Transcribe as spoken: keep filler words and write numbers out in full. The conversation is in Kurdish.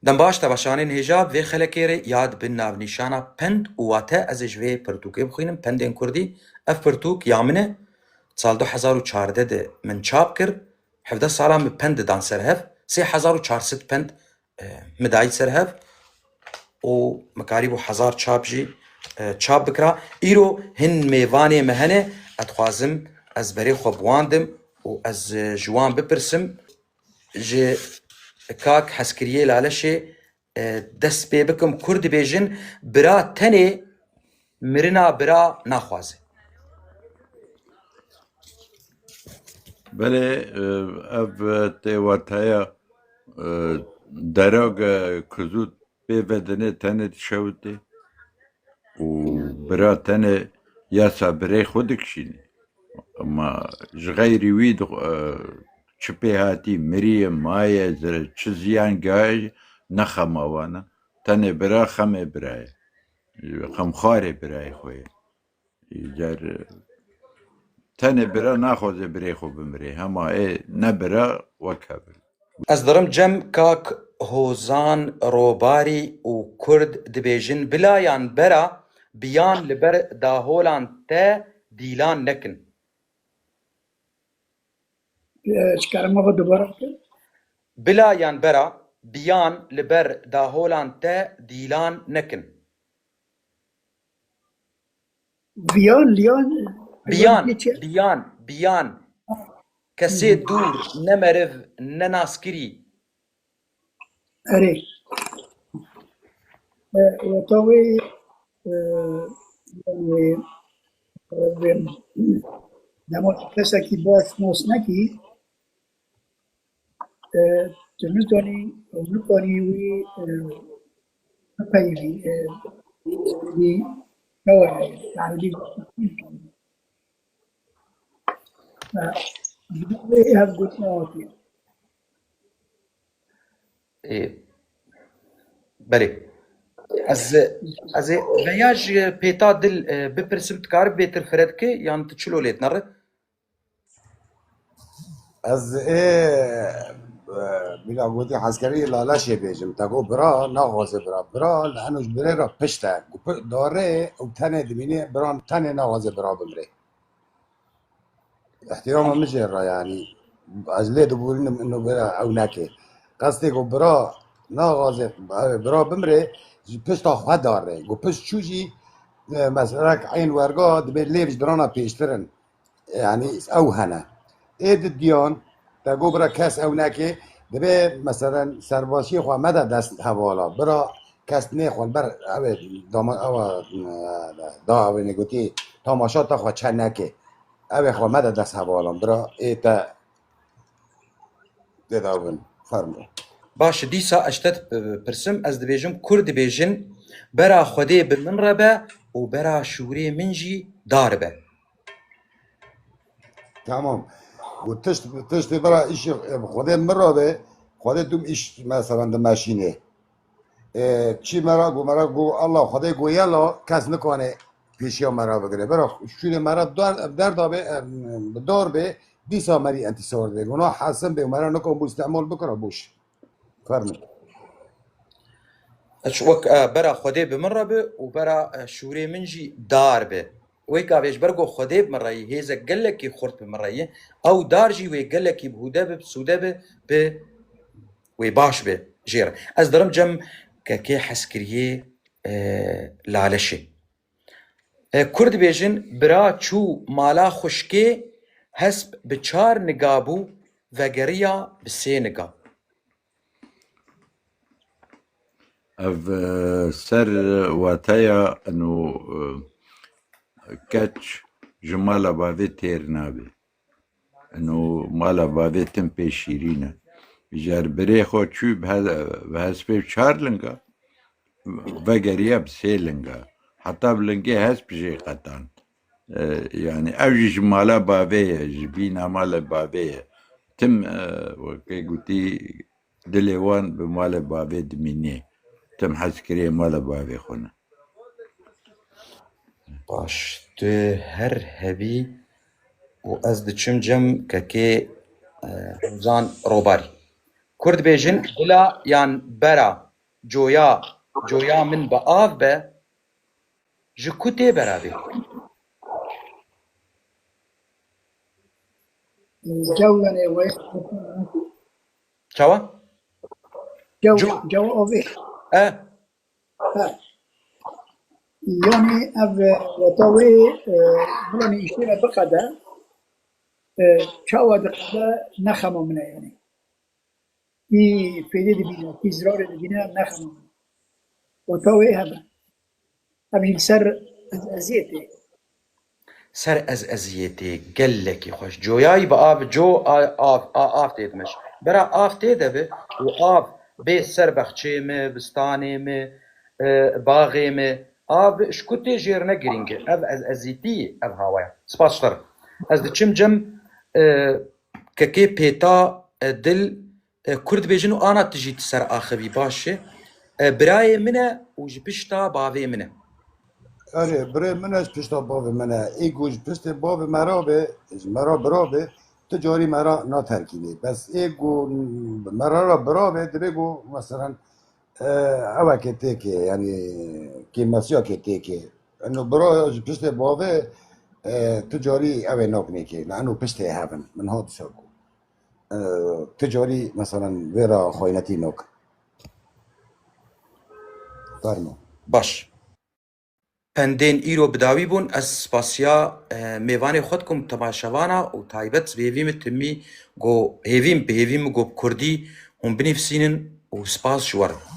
Dem baş, tevaşanên hêja vê xelekê re ya di bin navnîşana pend û wate ez ê ji vê pirtûkê bixwînim, pendên kurdî. Ev pirtûk ya min e, sal du hezar û çardeh de min çap kir. Hevdeh sala min pend didan ser hev, sê hezar û çar sed pend, e, min dayî ser hev û min karîbû hezar çap jî, e, çap bikira. Îro hin mêvanê me hene, ez dixwazim ez berê xwe bi wan dim û ez, e, ji wan bipirsim. Ji kak Hezkiriyê Laleşê, e, dest pê bikim, kur dibêjin, bira tenê mirina bira naxwaze. Belê, e, ev tê wateya, e, dera ge kuzû pê vedinê tenê dişewitê û bira tenê yasa birê xwe dikişînê. Ama ji xeyrî wî dix-, e, çi pê hatî, miriye, maye, zire, çi ziyan gayê, ne xema wan e. Tenê bira xemê bira ye. Xemxwarê birayê xwe ye. Îcar, e, tenê bira naxwaze birê xwe bimire. Hema ê ne bira wek hev in. Ez dirim cem kak Hozan Robarî û kurd dibêjin, bila yan bera, biyan li ber daholan te dîlan nekin. Ji kerema xwe dubare bikin. Bila yan bera, biyan li ber daholan te dîlan nekin. Viyan, liyan, Biyan, viyan çi? Biyan, biyan. Kesê dûr, ne meriv, ne naskirî. Erê. E, weta wê, e, yani, e, dema kesekî baş nas nekî, e, tu nikanî, nikanî wî, e, bipeyivî, e, wî newere, yani, wî, e, wê ev gotina hatî. Ê, belê. Ez, ez ê veya ji Pêta Dil, e, bipirsim, tu karî bêtir fire dike, yan tu çilo lê dinere? Ez ê, e, bila gotî hezkerî Laleşê bêjim. Te got bira, naxwaze bira. Bira li heno ji birê re pişt e. Ku pi-, darê û tenê dimîne, bira tenê naxwaze bira bimrê. Îhtîrama min jê re, yanî, ez lê dibûrînim ino bira ew neke. Qestê ku bira naxwaze, ew bira bimrê, ji pişta xwe darê. Ku pişt çû jî, e, mesela, eyn werga dibê lêv ji dirana pêştir in. Yanî ew hene. Ê di diyan, te got bira kes ew neke, dibê, meselen, serbaşiyê xwe mede dest hevala. Bira kes nêxwe li ber ew ê dama-, ew, e, da ew ê negotî tamaşa te xwe çe neke. Ew ê xwe mede dest hevalan. Bira ê te tê de bin. Fermo. Baş, dîsa ez te dipirsim, ez dibêjim, kur dibêjin, bera Xwedê bi min re be û bera şûrê min jî dar be. Tamam. Û tişt, tiştê bira îşê, e, Xwedê min re be, Xwedê dûm îş, mesela, dimeşînê. E, çi me re got, me re got, Allah Xwedê got yela, kes nikane pêşiya me re bigire. Bira şûrê me re dar, derda be, e, bi dar be, dîsa me rî entîsar be. Guna hesin be, me re nikan bû îstîmal bikira boş. Fermo. Eş wek, e, bera Xwedê bi min re be û bera, e, şûrê min jî dar be. Wê ka vê ji ber ku Xwedê bi min re yî, hêzek gelekî xurt bi min re yî, ew dar jî wê gelekî bi hûde be, bi sûde be, bi wê baş be jê re. Ez dirim cem kekê Hezkiriyê, e, Laleşê. E, kur dibêjin, bira çû mala xwişkê, hesp bi çar niga bû, vegeriya bi sê niga. Ev, e, ser wateya eno, e, keç ji mala bavê têr nabe. Eno mala bavê tim pê şîrîn e. Ji ber birê xwe çû bi he-, bi hespê çar linga, vegeriya bi sê linga. Heta bi lingê hesp jê qetand. E, yani ev jî ji mala bavê ye, ji bîna mala bavê ye. Tim, e, wekê gotî, dilê wan bi mala bavê dimînê. Tim hez kirê mala bavê xwe ne. Baş, tu her hebî û ez diçim cem kekê, e, Hozan Robarî. Kur dibêjin, bila yan bera, coya, coya min bi av be, ji ku tê beravê? Cewlenê wê. Çawa? Cew, Cew. Cew avê. E? Ha. Yanî ev, e, weta wê, e, bilanî îşê re biqede, e, çawa diqede ne xema min e yanî. Kî fêdê dibîne, kî zirarê dibîne ne xema min e. Weta wê hebe. Ev jî li ser ez eziyetê. Ser ez eziyetê gelekî xweş. Coyayî bi av, co a-, av, a-, av tê dimiş. Bera av tê de bi û av bê ser bexçê mi, bistanê mi, e, baxê mi. Av ji ku tê jêr ne girîng e. Ev ez ezîtî, ev hawaya. Spas xir. Ez diçim cem, e, kekê pêta, e, dil, E, Kurd dibêjin û ana tu jî tu ser axivî, baş e. E, birayê min e û ji pişta bavê min e. Erê, birê min e, ji pişta bavê min e. Ê ku ji piştê bavê me ra be, ji me ra bira be, tu carî me ra naterkînê. Bes ê ku me ra ra bira be, dibê ku, meselen, e, ewekê têkê, yanî kêmesiyakê têkê. Eno bira ji piştê bavê, e, tu carî ew ê nakinê kê. Ne eno piştê hev in. Min hat disa ku. E, tu carî, meselen, vê re xaynetî nakin. Fermo. Baş. Pendên îro bi dawî bûn. Ez spasiya, e, mêvanê xwe dikim, temaşevana û taybet bi hêvî min timî go hêvî min, bi hêvî min go bi kurdî hûn binivîsînin û spas ji we re.